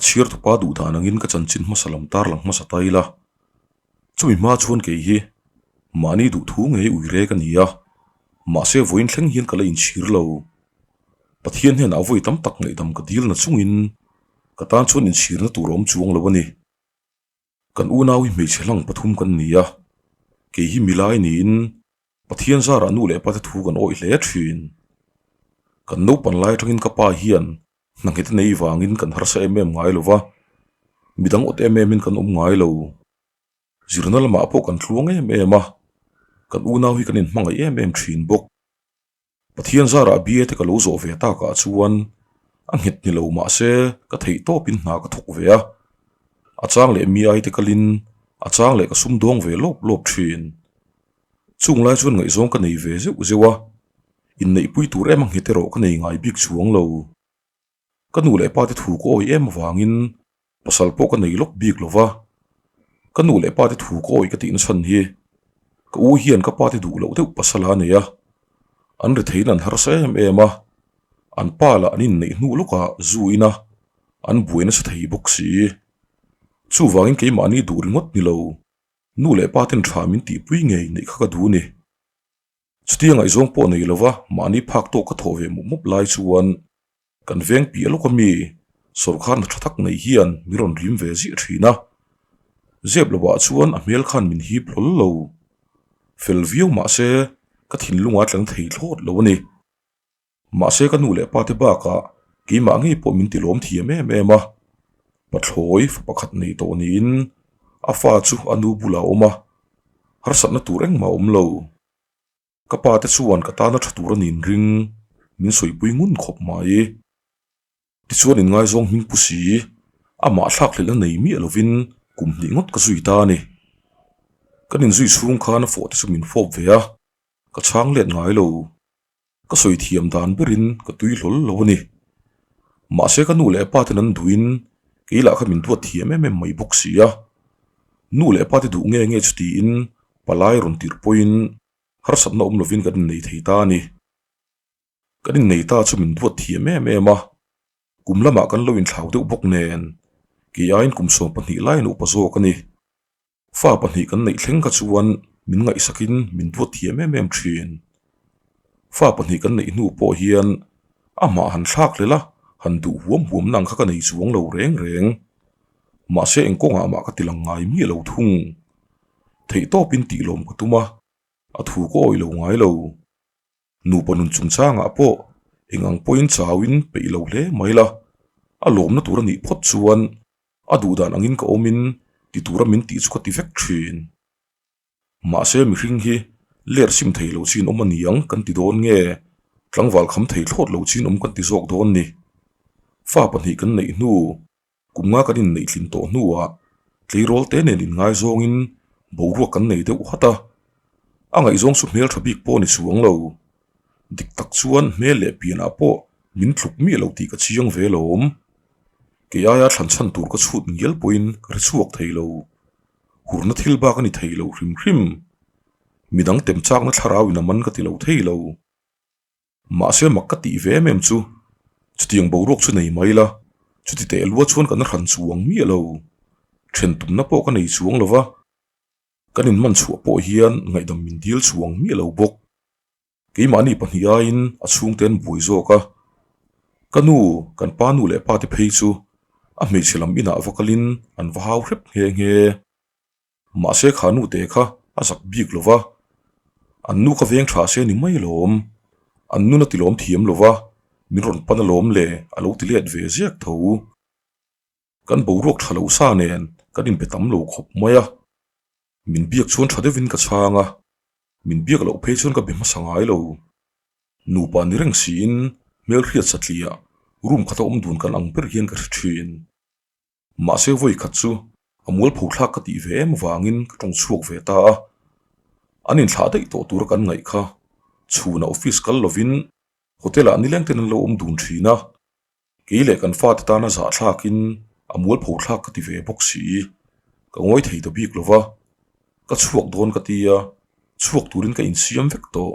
chhiar tupa duh dan angin ka chanchin hmasa lam tarlang hmasa ta ila. Chumi hma chuan kei hi mahni duh thu ngei ui rek a ni a, mahse vawiin thleng hian ka la inchhir lo. Pathian hnenah vawi tam tak ngaihdam ka dil na chungin ka tan chuan inchhirna tur a awm chuang lo a ni. Kan unau hi hmeichhe hlang pathum kan ni a, kei hi milai niin Pathian zarah nu leh pate thu kan awih hle thin. Kan naupan lai atangin ka pa hian hna nghet a nei vangin kan harsa em em ngai lo va, midang awt em emin kan awm ngai lo. Zirna lamah pawh kan tluang em em a, kan unau hi kan inhmangaih em em thin bawk. Pathian zarah bia te ka lo zawh ve takah chuan a nghet ni lo mahse ka theih tawpin hna ka thawk ve a, a chang leh mi ai te kalin a chang leh ka sum dawng ve lawp lawp thin. Chung lai chuan ngaihzawng ka nei ve zeuh zeuh a, inneihpui tur em a nghet erawh ka nei ngai bik chuang lo. Ka nu leh pa te thu ka awih em avangin pasal pawh ka nei lawk bik lo va, ka nu leh pa te thu ka awih ka tihna chhan hi ka u hian ka pa te duh loh deuh pasal a nei a, an retheiin an harsa em em a, an pa lah an inneih hnu lawkah zu in a, an buai nasa thei bawk si. Chuvangin keimahni duh ringawt ni lo, nu leh pa ten tha min tihpui ngei neih kha ka duh ni. Chutia ngaihzawng pawh nei lova mahni phak tawk ka thawh ve mup mup lai chuan kan veng piah lawk ami sawrkharna tha tak nei hian min rawn rim ve ziah thin a. Zep lovah chuan a hmel khan min hip hlawl lo. Fel viau mahse ka thinlunga tlang thei thlawt lo a ni. Mahse ka nu leh pa te bakah keimah ngei pawh min tilawm thiam em em a. Pathlawi fa pakhat nei tawh niin a fa chu a nu bulah a awm a, harsatna tur engmah a awm lo. Ka pa te chuan ka tana tha tur a niin ring min sawipui ngun khawp mai. Tichuan inngaizawng hming pu si, amah thlakhlelh a nei miah lovin kum hnih ngawt ka zui ta a ni. Kan inzui chhung khan a fawh te chu min fawp ve a, ka chhang let ngai lo. Ka sawi thiam dan berin ka tui hlawl lo a ni. Mahse ka nu leh pa ten an duhin kei lah kha min duat thiam em em mai bawk si a. Nu leh pa te duh nge nge chu tiin palai rawn tirh pawhin harsatna awm lovin kan innei thei ta a ni. Kan innei ta chu min duat thiam em em a, kum lamah kan lo inthlau deuh bawk nen kei aiin kum 12 laiin upa zawk a ni. Fa pahnih kan neih thleng kha chuan min ngaihsakin min duat thiam em em thin. Fa pahnih kan neih hnu pawh hian amah han thlak hlel a, han duh huam huam nang kha ka nei chuang lo reng reng. Mahse eng kawngah mah ka ti lang ngai miah lo thung. Theihtawpin tih lawm ka tum a, a thu ka awih lo ngai lo. Nupa nun chungchangah pawh eng ang pawhin chauin peih lo hle mai la, a lawmna tur a nih phawt chuan A duh dan angin ka awmin ti tura min tih chu ka ti vek thin. Mahse mihring hi ler sim thei lo chin awm a ni ang kan ti dawn nge tlangval kham thei thlawt lo chin awm kan ti zawk dawn ni. Fa pahnih kan neih hnu, kum nga kan inneih tlin tawh hnuah tleirawl te nen inngaizawngin boruak kan nei deuh hat a. A ngaihzawng chu hmeltha bik pawh a ni chuang lo. Dik tak chuan hmel leh pianah pawh min tluk miah lo tih ka chiang ve lawm. Kei aia thlan chhan tur ka chhut ngial pawhin ka hre chhuak thei lo. Hurna thil bak a ni thei lo hrim hrim. Midang tem chakna thlarau in a man ka ti lo thei lo. Mahse mak ka tih ve em em chu chutiang boruak chu nei mai la, chuti teh lua chuan kan hran chuang miah lo. Then tumna pawh ka nei chuang lo va. Kan inman chhuah pawh hian ngaihdam min dil chuang miah lo bawk. Keimahni pahnih aiin a chhungte an buai zawk a, ka nu, kan pa nu leh pa te phei chu a hmeichhe lam inah va kalin an va hau hrep nghe nghe. Mahse kha nu te kha a zak bik lo va, an nu kha veng tha se ni mai lawm, an nun a ti lawm thiam lo va, min rawn pan alawm le a lo ti let ve ziak tho. Kan boruak tha lo sa nen kan inbe tam lo khawp mai a, min biak chuan tha deuhin ka chhang a, min biak loh phei chuan ka be hmasa ngai lo. Nupa ni reng siin hmelhriat satliah room khata awm dun kan ang ber hian ka hre thin. Mahse vawi khat chu a mualpho thlak ka tih ve em avangin ka tawng chhuak ve ta a, an inthlah daih tawh tura kan ngaih kha chhunah office kal lovin hotel ah nileng ten an lo awm dun thin a. Kei leh kan fate tana zahthlakin a mualpho thlak ka ti ve bawk si. Ka ngawi thei ta bik lo va, ka chhuak dawn ka ti a, chhuak turin ka insiam vek tawh.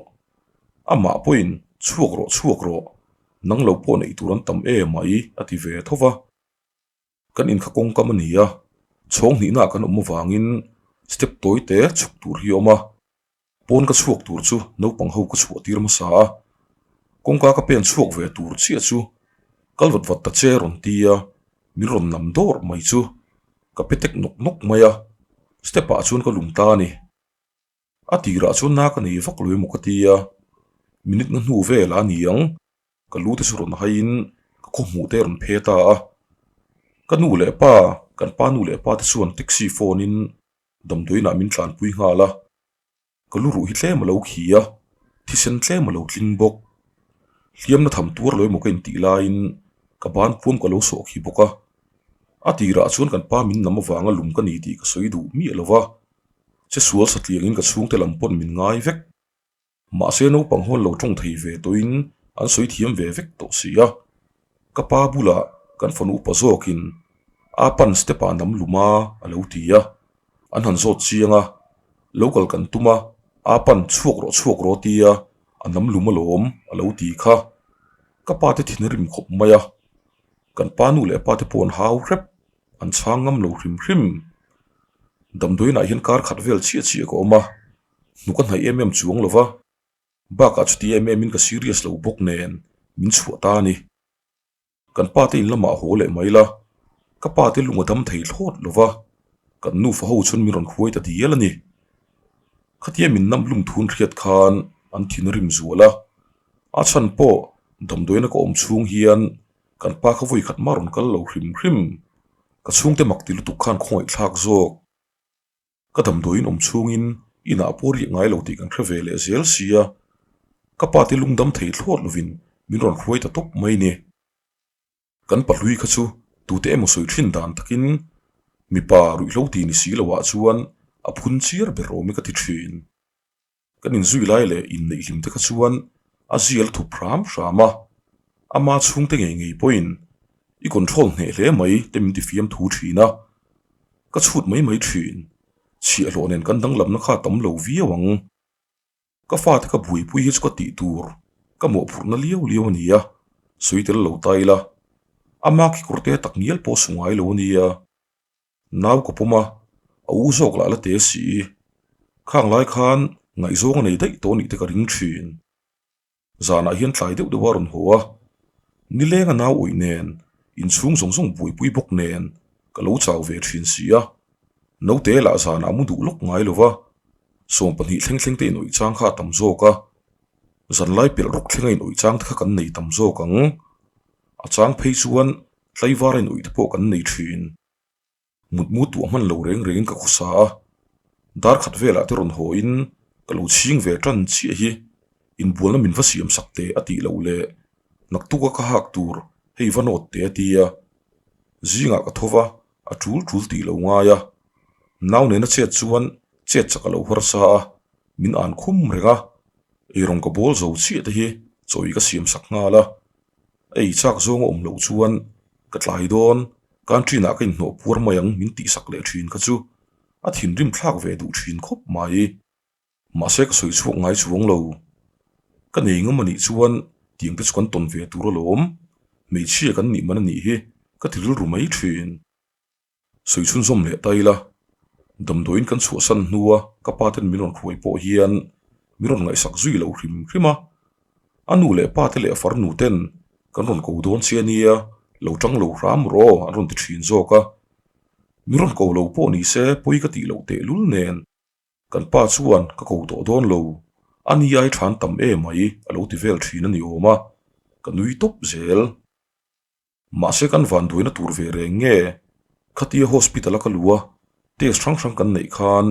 Amah pawhin chhuak rawh chhuak rawh, nang lo pawh neih tur an tam em mai a ti ve tho va. Kan in kha kawngkam a ni a, chhawng hnihnaah kan awm avangin step tawi te chhuk tur hi a awm a. Pawn ka chhuak tur chu naupang ho ka chhuah tir hmasa a, kawngka ka pen chhuak ve tur chiah chu kal vat vat ta che rawn ti a, min rawn nam dawr mai chu ka pe tek nawk nawk mai a, step ah chuan ka lum ta a ni. A tirah chuan na ka nei vak lo emaw ka ti a, minute na hnu vel a ni ang. Ka lu te chu rawn haiin ka khaw hmuh te rawn phe ta a, ka nu leh pa, kan pa nu leh pa te chuan taxi phone in damdawiinah min tlanpui nghal a, ka lu ruh hi tlem a lo khi a, thisen tlem a lo tling bawk. Hliamna tham tuar lo emaw ka intih laiin ka ban puam ka lo sawh khi bawk a, a tirah chuan kan pa min nam avanga lum ka ni tih ka sawi duh miah lo va, che sual satliangin ka chhungte lam pawn min ngai vek. Mahse naupang hawn lo tawng thei ve tawhin an sawi thiam ve vek tawh si a. Ka pa bulah kan fanu upa zawkin a pan step ah nam lum a a lo ti a. An han zawt chiang a, lo kal kan tum a, a pan chhuak rawh chhuak rawh a ti a, a nam lum alawm a lo ti kha. Ka pa te thin a rim khawp mai a, kan pa nu leh pa te pawh an hau hrep, an chhang ngam lo hrim hrim. Damdawiinah hian kar khat vel chiah chiah ka awm a. Hnuk a hnaih em em chuang lo va, bakah chuti em em in ka serious lo bawk nen min chhuah ta a ni. Kan pa te in lamah haw leh mai la, ka pa te lung a dam thei thlawt lo va, kan nufa ho chuan min rawn hruai ta dial a ni. Khatia min nam lum thun hriat khan an thin a rim zual a, a chhan pawh damdawiina ka awm chhung hian kan pa kha vawi khat mah rawn kal lo hrim hrim. Ka chhungte mak ti lutuk khan khawngaihthlak zawk. Ka damdawiin awm chhungin inah pawh riak ngai lo tih kan hre ve leh zel sia, ka pa te lungdam thei thlawt lovin min rawn hruai ta tawp mai ni. Kan pahlui kha chu tute emaw sawi thin dan takin mipa ruihhlo ti ni si loah chuan a phun chiar ber awm i ka ti thin. Kan inzui lai leh inneih hlim te kha chuan a zial thup hram hram a, ama chhungte ngei ngei pawhin i control hneh hle mai te min ti fiam thu thin a, ka chhut mai mai thin, chhiahhlawh nen kan danglamna kha tam lo viau ang. Ka fate ka buaipui hi chu ka tih tur ka mawhphurhna liau liau a ni a, sawi tel lo ta ila, ama kekawrte tak ngial pawh su ngai lo a nia. Nau ka pawm a, a u zawk lah la te si. Khang lai khan ngaihzawng a nei daih tawh nih te ka ring thin. Zanah hian tlai deuh deuh a rawn haw a, nileng a nau awih nen, inchhung zawng zawng buaipui bawk nen ka lo chau ve thin si a. Naute lah zanah a mu duh lawk ngai lo va, 12 thleng thleng te inawih chang kha a tam zawk a, zanlai pelh rawk thlenga inawih chang te kha kan nei tam zawk ang. A chang phei chuan Tlaivar a inawih te pawh kan nei thin. Mutmu tuah hman lo reng rengin ka khawsa a, dar khat velah te rawn haw in ka lo chhing ve tan chiah hi inbualna min va siam sak teh a tih loh leh naktuk a ka hak tur hei va nawt teh a ti a, zingah ka tho va a tul tul tih lo ngai a, nau nena chet chuan chet chak a lo harsa a, min an khum reng a, eirawng ka bawl zo chiah te hi chawi ka siam sak nghal a. Ei chak zawng a awm loh chuan ka tlai dawn, canteen ah ka inhnawh puar mai ang min tihsak leh thin kha chu a thinrim thlak ve duh thin khawp mai. Mahse ka sawi chhuak ngai chuang lo. Ka nei ngam anih chuan tiang te chu kan tawn ve tur alawm, hmeichhia kan nih man anih hi ka ti rilru mai thin. Sawi chhunzawm leh ta ila, damdawiin kan chhuahsan hnua ka pa ten min rawn hruai pawh hian min rawn ngaihsak zui lo hrim hrim a. A nu leh pa te leh a farnu ten kan rawn ko dawn che ania, lo tang lo hram rawh an rawn ti thin zawk a. Min rawn ko lo pawh ni se pawi ka tih loh tehlul nen kan pa chuan ka ko tawh dawn lo, a ni ai than tam em mai a lo ti vel thin a ni awm a, ka nui tawp zel. Mahse kan van duaina tur ve reng nge? Khatia hospital a ka luh a, test hrang hrang kan neih khan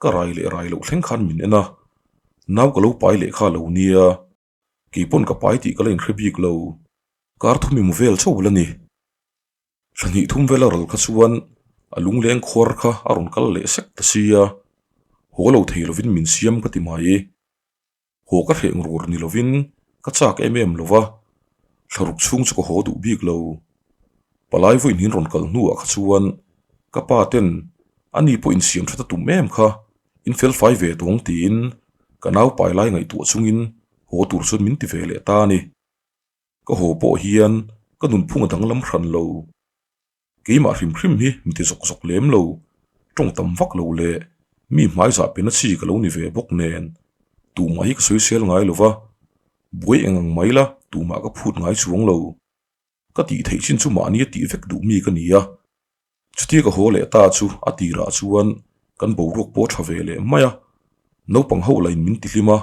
ka rai leh rai loh thleng khan min en a, nau ka lo pai leh kha lo nia, keipawn ka pai tih ka la inhre bik lo, kar thum i mu vel chauh la ni. Thla hnih thum vel a ral kha chuan a lungleng khuar kha a rawn kal leh sek ta sia, haw lo thei lovin min siam ka ti mai. Haw ka hreh ngur ni lovin ka chak em em lo va, thlaruk chhung chu ka haw duh bik lo. Palai vawiin rawn kal hnuah kha chuan ka pa ten ani pawh insiam that a tum em kha, in fel fai ve tawng tiin ka nau pai lai ngaihtuah chungin haw tur chuan min ti ve leh ta a ni. Ka haw pawh hian ka nunphung a danglam hran lo. Keimah hrim hrim hi mi ti zawk zawk lem lo, tawng tam vak lo leh mi hmai zah pe na chi ka lo ni ve bawk nen tumah hi ka sawisel ngai lo va, buai eng ang mai la tumah ka phut ngai chuang lo. Ka tih theih chin chu mahni a tih vek duh mi ka ni a, chutia ka haw leh ta chu a tirah chuan kan boruak pawh a tha ve leh mai a, naupang ho lain min tihlim a,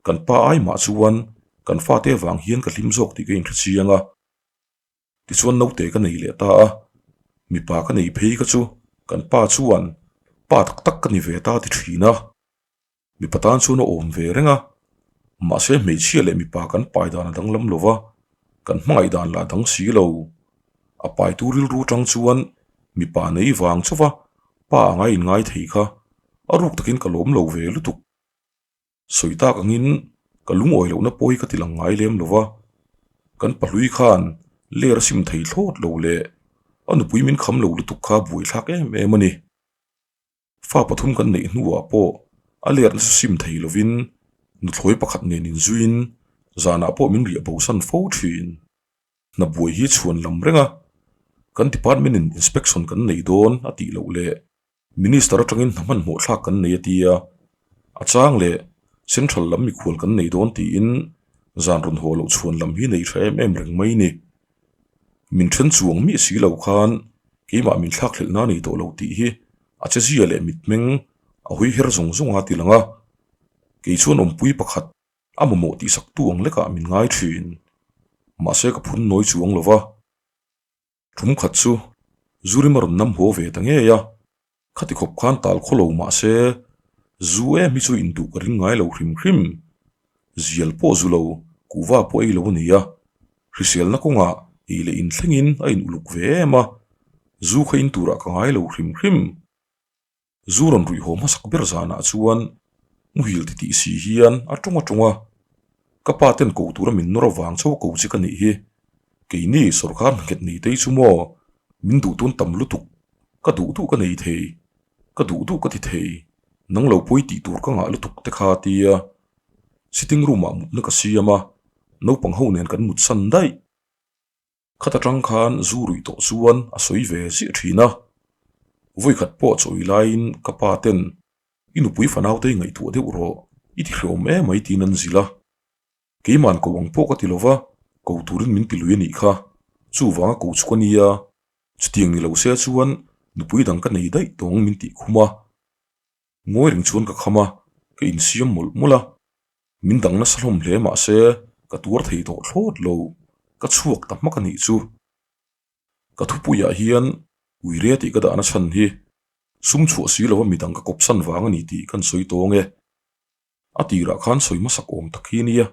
kan pa ai mah chuan kan fate avang hian ka hlim zawk tih ka inhre chiang a. Tichuan naute ka nei leh ta a, mipa ka nei phei kha chu kan pa chuan pa tak tak ka ni ve ta ti thin a, mipa tan chuan a awm ve reng a, mahse hmeichhia leh mipa kan pai dan a danglam lo va, kan hmangaih dan lah a dang si lo. A paitu rilru atang chuan mipa nei vang chauh va pa anga inngai thei kha a ruk takin ka lawm lo ve lutuk. Sawi tak angin ka lungawi lohna pawi ka ti lang ngai lem lo va, kan pahlui khan ler a sim thei thlawt lo leh a nupui min kham lo lutuk kha buaithlak em em a ni. Fa pathum kan neih hnuah pawh a lerna chu sim thei lovin nuthlawi pakhat nen inzuiin zanah pawh min riah bosan fo thin. Hna buai hi chhuan lam reng a, kan department in inspection kan nei dawn a tih loh leh Minister atangin hna hmanhmawh thlak kan nei a ti a, a chang leh Central lam mikhual kan nei dawn tiin zan rawn haw loh chhuan lam hi nei tha em em reng mai ni. Min then chuang miah si lo khan keimah min thlak hlelh na nei tawh lo tih hi a chezia leh mitmeng a hawi her zawng zawng a ti lang a, kei chuan awmpui pakhat a mamawh tihsaktu ang lekah min ngai thin. Mahse ka phun nawi chuang lo va. Tum khat chu Zurima rawn nam haw ve ta ngei a, khati khawp khan tal khaw lo mah se zu em hi chu induh ka ring ngai lo hrim hrim. Zial pawh zu lo, kuhva pawh ei lo a ni a, hriselna kawngah ei leh inthlengin a in uluk ve em a, zu kha in turah ka ngai lo hrim hrim. Zu rawn ruih haw hmasak ber zanah chuan muhil ti tih si hian a tawng a tawng a, ka pa ten ko tura min nawr avang chauh ko chi ka nih hi, keini sawrkar hna nghet nei tei chu maw min duh tun tam lutuk, ka duh duh ka nei thei, ka duh duh ka ti thei, nang lo pawi tih tur ka ngah lutuk te kha tia sitting room ah mutna ka siam a, naupang ho nen kan mutsan daih. Khat atang khan zu ruih tawh chuan a sawi ve ziah thin a, vawikhat pawh chawi laiin ka pa ten i nupui fanaute i ngaihtuah deuh rawh, i ti hreawm em mai tiin an zilh a. Keiman ko ang pawh ka ti lova, ko turin min ti lui a nih kha, chuvanga ko chu ka nia, chutiang ni lo se chuan nupui dang ka nei daih tawng min tih khum a. Ngawi reng chuan ka kham a, ka insiam mawlh mawlh a. Min dang nasa hlawm hle mah se ka tuar thei tawh thlawt lo, ka chhuak ta hmak a nih chu. Ka thupuiah hian uire tih ka dahna chhan hi sum chhuah si lova midang ka kawpsan vang a ni tih kan sawi tawng e. A tirah khan sawi hmasak awm tak hi nia,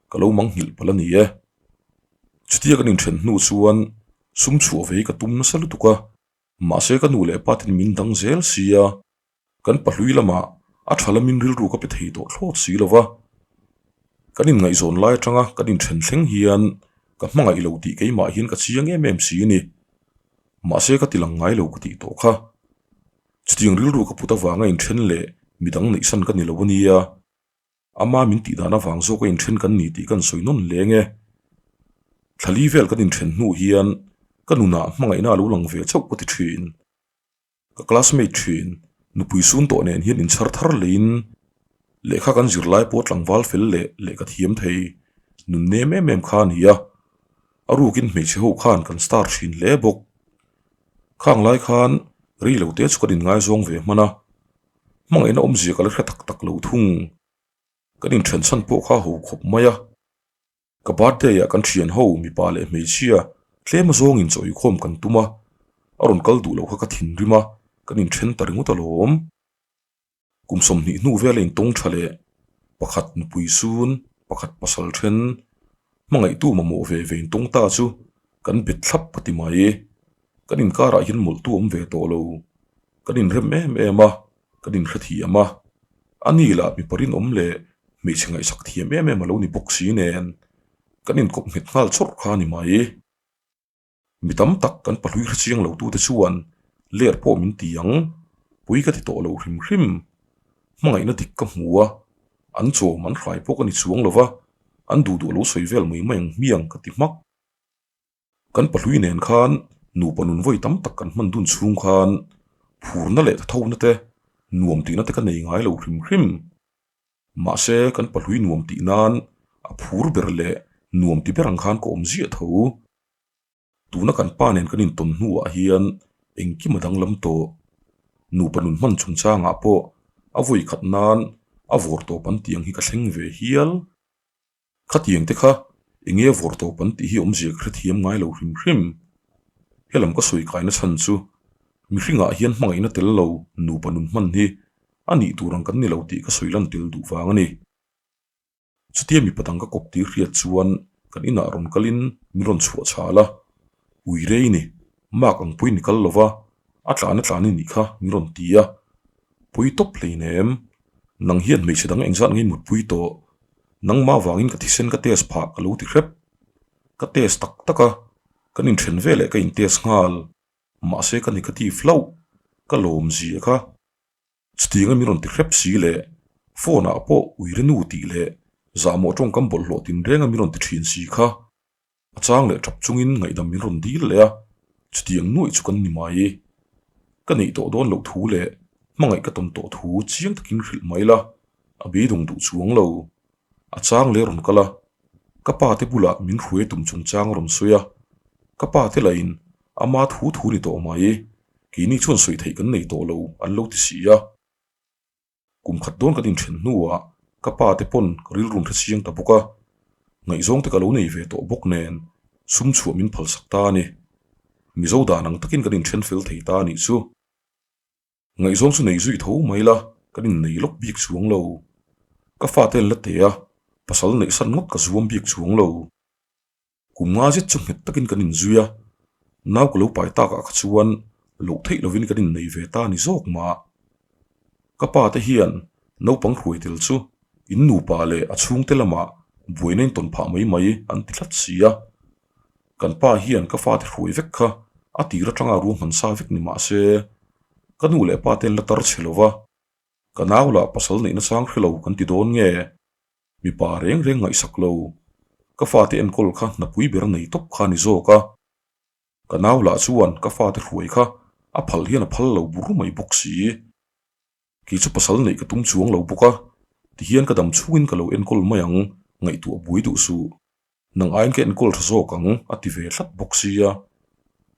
ka lo mangnghilh palh a ni e. Chutia kan inthen hnu chuan sum chhuah ve hi ka tum nasa lutuk a, mahse ka nu leh pa ten min dang zel sia. Kan pahlui lamah a tha lamin rilru ka pe thei tawh thlawt si lo va, kan inngaihzawn lai atanga kan inthen thleng hian ka hmangaih lo tih keimah hian ka chiang em em si a ni. Mahse ka ti lang ngai lo ka tih tawh kha. Chutiang rilru ka put avanga inthen leh midang neihsan ka ni lo a nia. Ama min tih dan avang zawk a inthen kan ni tih kan sawi nawn leng e. Thlali vel kan inthen hnu hian ka nunah hmangaihna a lo lang ve chauh ka ti thin. Ka classmate thin, nupui sun tawh nen hian inchhar thar leiin lehkha kan zir lai pawh tlangval fel leh lehkha thiam thei nun nem em em kha a ni a, a rukin hmeichhe ho khan kan star thin hle bawk. Khang lai khan rei lo te chu kan inngaizawng ve hman a, hmangaihna awmzia ka la hre tak tak lo thung. Kan inthen chhan pawh kha ho khawp mai a. Ka birthday ah kan thian ho mipa leh hmeichhia tlem azawng in chawi khawm kan tum a, a rawn kal duh loh kha ka thinrim a, kan inthen ta ringawt alawm. Kum 20 hnu vela intawng tha leh pakhat nupui sun, pakhat pasal then, hmangaihtu mamawh ve ve intawng ta chu kan bet thlap ka ti mai. Kan inkarah hian mawlhtu awm ve tawh lo, kan inrem em em a, Kan inhrethiam a, a ni lah mipa rinawm leh hmeichhe ngaihsak thiam em em a lo ni bawk si nen kan inkawp nghet nghal chawrh kha a ni mai. Mi tam tak kan pahlui hrechiang lo tute chuan ler pawh min ti ang, pui ka ti tawh lo hrim hrim. Hmangaihna dik ka hmu a, an chawm an hrai pawh ka ni chuang lo va, an duh duh lo sawi vel mai mai ang hmiang ka ti hmak. Kan pahlui nen khan Nupa nun vawi tam tak kan hman dun chhung khan phurna leh thathona te, nuam tihna te ka nei ngai lo hrim hrim. Mahse, kan pahlui nuam tih nan a phur ber leh nuam ti ber ang khan ka awm ziah tho. Tuna kan pa nen kan intawn hnuah hian engkim a danglam tawh. Nupa nun hman chungchangah pawh a vawi khat nan a vawr tawp an tih ang hi ka thleng ve hial. Khatiang te kha enge a vawr tawp an tih hi awmzia ka hrethiam ngai lo hrim hrim. Helam ka sawi kaina chhan chu mihringah hian hmangaihna tel lo nupa nun hman hi a nih tur ang kan ni lo tih ka sawi lan tel duh vang a ni. Chutia mipa dang ka kawp tir hriat chuan kan inah rawn kalin min rawn chhuah chhal a, Ui rei ni, mak ang pawhin i kal lo va, a tlan a tlan i nih kha min rawn ti a. Pawi tawp hleinem, nang hian hmeichhe dang engzat ngei mutpui tawh, nangmah vangin ka thisen ka test phah ka lo ti hrep. Ka test tak tak a, kan inthen veleh ka intest nghal, mahse ka negative hlauh, ka lawm zia kha. Chutianga min rawn ti hrep si leh phone ah pawh uire nu tih leh zahmawh tawngkam bawlhhlawh tinreng a min rawn ti thin si kha. A chang leh tap chungin ngaihdam min rawn dil leh a, chutiang nuaih chu kan ni mai. Ka neih tawh dawn loh thu leh hmangaih ka tawn tawh thu chiang takin hrilh mai la, a beidawng duh chuang lo. A chang leh rawn kal a, ka pa te bulah min hruai tum chungchang a rawn sawi a, ka pa te lahin ama thu thu ni tawh mai, keini chuan sawi theih kan nei tawh lo an lo ti si a. Kum khat dawn kan inthen hnuah ka pa te pawn ka rilru hre chiang ta bawk a, ngaihzawng te ka lo nei ve tawh bawk nen sum chhuah min phalsak ta a ni. Mizo dan ang takin kan inthen fel thei ta a nih chu. Ngaihzawng chu nei zui tho mai la, kan innei lawk bik chuang lo. Ka fate an la te a, pasal neih san ngawt ka zuam bik chuang lo. Kum nga zet chu nghet takin kan inzui a, nau ka lo pai takah kha chuan loh theih lovin kan innei ve ta ni zawk mah. Ka pa te hian naupang hruai tel chu in nupa leh a chhungte lamah buaina in tawn phah mai mai an ti tlat si a. Kan pa hian ka fate hruai vek kha a tir atanga ruahman sa vek ni mah se, ka nu leh pa te an la tar chhe lo va, ka nau lah pasal neihna chang hre lo kan ti dawn nge? Mipa reng reng ngaihsak lo, ka fate enkawl kha hnapui ber nei tawp kha ni zawk a. Ka nau lah chuan ka fate hruai kha a phal hian a phal lo bur mai bawk si. Kei chu pasal neih ka tum chuang lo bawk a, tihian ka dam chhungin ka lo enkawl mai ang, ngaihtuah buai duh suh. Nang aiin ka enkawl tha zawk ang, a ti ve tlat bawk sia.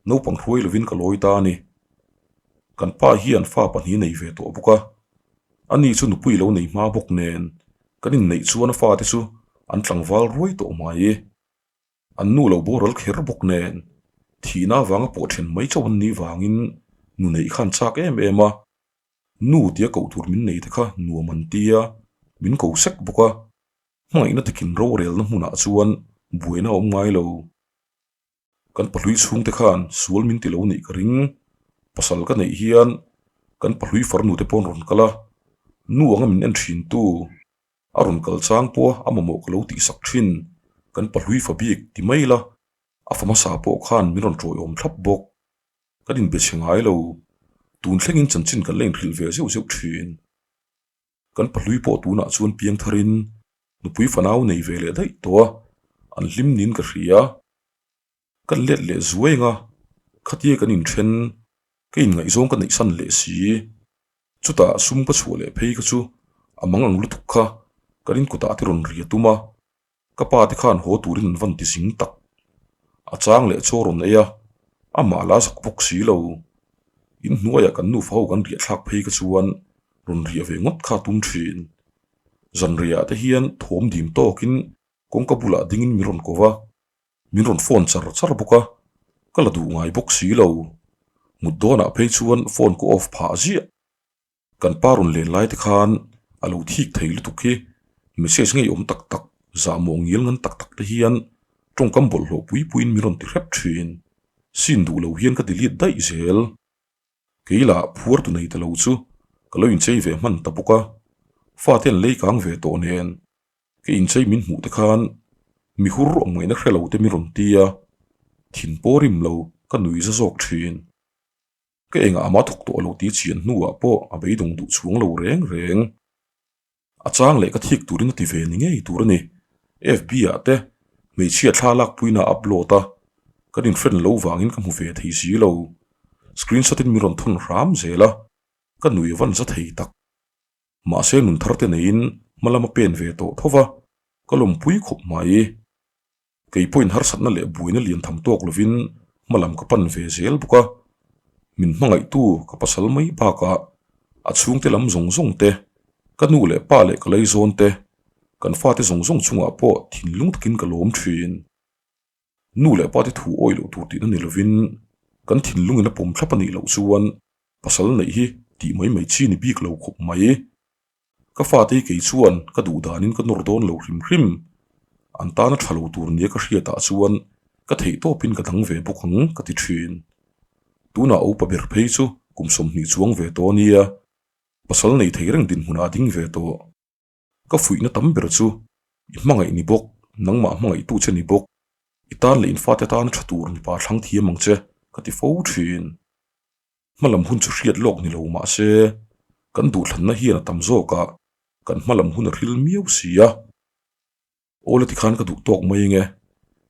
Naupang hruai lovin ka lawi ta a ni. Kan pa hian fa pahnih nei ve tawh bawk a. Ani chu nupui lo nei hma bawk nen, kan inneih chuan a fate chu an tlangval ruai tawh mai. An nu lo boral kher bawk nen, thihna avanga pawh then mai chauh an nih vangin nu neih khan chak em em a. Nu tia koh tur min nei te kha nuam an ti a, min ko sek bawk a. Hmangaihna takin rorelna hmunah chuan buaina a awm ngai lo. Kan pahlui chhungte khan sual min ti lo nih ka ring. Pasal ka neih hian kan pahlui farnu te pawh an rawn kal a, nu anga min en thintu a rawn kal chang pawh a mamawh ka lo tihsak thin. Kan pahlui fa bik ti mai la, a fa hmasa pawh khan min rawn tawiawm thlap bawk. Kan inbe chhe ngai lo. Tun thlengin chanchin kan la inhrilh ve zeuh zeuh thin. Kan pahlui pawh tunah chuan piang tharin nupui fanau nei ve leh daih tawh a, an hlim niin ka hria. Kan let leh zuai anga khatia kan inthen, ka inngaihzawng ka neihsan leh si. Chutah sum ka chhuah leh phei kha chu a mang ang lutuk kha kan inkutah te rawn ri a tum a. Ka pa te khan haw turin an van ti zing tak. A chang leh chaw rawn ei a, amah la zak bawk si lo. In hnuaiah kan nufa ho kan riah thlak phei kha chuan rawn riah ve ngawt kha a tum thin. Zanriah te hian thawm dim tawkin kawngka bulah dingin min rawn ko va, min rawn phone char char bawk a, ka la duh ngai bawk si lo. Mut dawnah phei chuan phone ka off phah ziah. Kan pa rawn len lai te khan a lo thik thei lutuk hi message ngei awm tak tak, zahmawh ngial ngan tak tak te hian tawngkam bawlhhlawh pui puiin min rawn ti hrep thin. Sin duh lo hian ka delete daih zel. Kei lah phuar tu nei ta lo chu ka lo inchei ve hman ta bawk a, fate an lei kang ve tawh nen ka inchei min hmuh te khan mi hur awm ngaihna hre lo te min rawn ti a, thin pawh rim lo ka nui za zawk thin. Ka engah ama thawk tawh lo tih chian hnuah pawh a beidawng duh chhuang lo reng reng. A chang leh ka thik turin a ti ve ni ngei tur a ni. FB ah te hmeichhia thla lakpuina a upload a. Kan in-friend lo vangin ka hmu ve thei si lo. Screenshot in min rawn thawn hram zel a, ka nui van za thei tak. Mahse nun thar te neiin hma lama pen ve tawh tho va, ka lawmpui khawp mai. Kei pawhin harsatna leh buaina lian tham tawk lovin hma lam ka pan ve zel bawk a, min hmangaihtu ka pasal mai bakah a chhungte lam zawng zawng te, ka nu leh pa leh ka leizawn te, kan fate zawng zawng chungah pawh thinlung takin ka lawm thin. Nu leh pa te thu awih loh tur tihna ni lovin kan thinlungin a pawm thlap a nih loh chuan pasal neih hi tih mai mai chi ni bik lo khawp mai. Ka fate hi kei chuan ka duh danin ka nawr dawn lo hrim hrim. An tana tha lo tur nia ka hriatah chuan ka theih tawpin ka dang ve bawk ang ka ti thin. Tunah upa ber phei chu kum 20 chuang ve tawh a nia, pasal nei thei reng dinhmunah a ding ve tawh. Ka fuihna tam ber chu i hmangaih ni bawk, nangmah hmangaihtu che ni bawk, i tan leh in fate tana tha tur mipa thlang thiam ang che ka ti fo thin. Hmalam hun chu hriat lawk ni lo mah se, kan duhthlanna hian a tam zawkah kan hmalam hun a hril miau si a. Aw la tikhan ka duh tawk mai nge,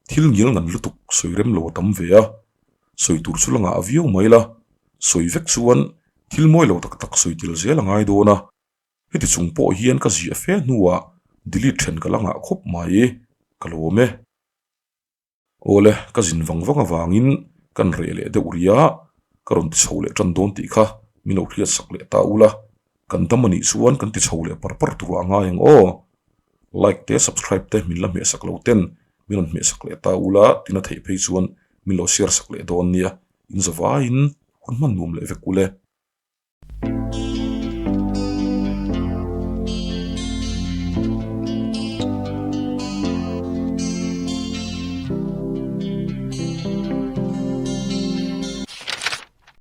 thil ngial ngan lutuk sawi rem lo a tam ve a, sawi tur chu la ngah viau mai la, sawi vek chuan thil mawi lo tak tak sawi tel zel a ngai dawn a, heti chung pawh hian ka ziah fe hnuah delete then ka la ngah khawp mai, ka lawm e. Awle, ka zin vang vang avangin kan reh leh deuh ri a, ka rawn ti chho leh tan dawn tih kha min lo hriat sak leh ta ula, kan dam a nih chuan kan ti chho leh par par tur a ngai ang aw. Like te subscribe te min la hmeh sak lo ten min rawn hmeh sak leh ta ula tina theih phei chuan min lo share sak leh dawn nia, in zavaiin hun hman nuam leh vek ule.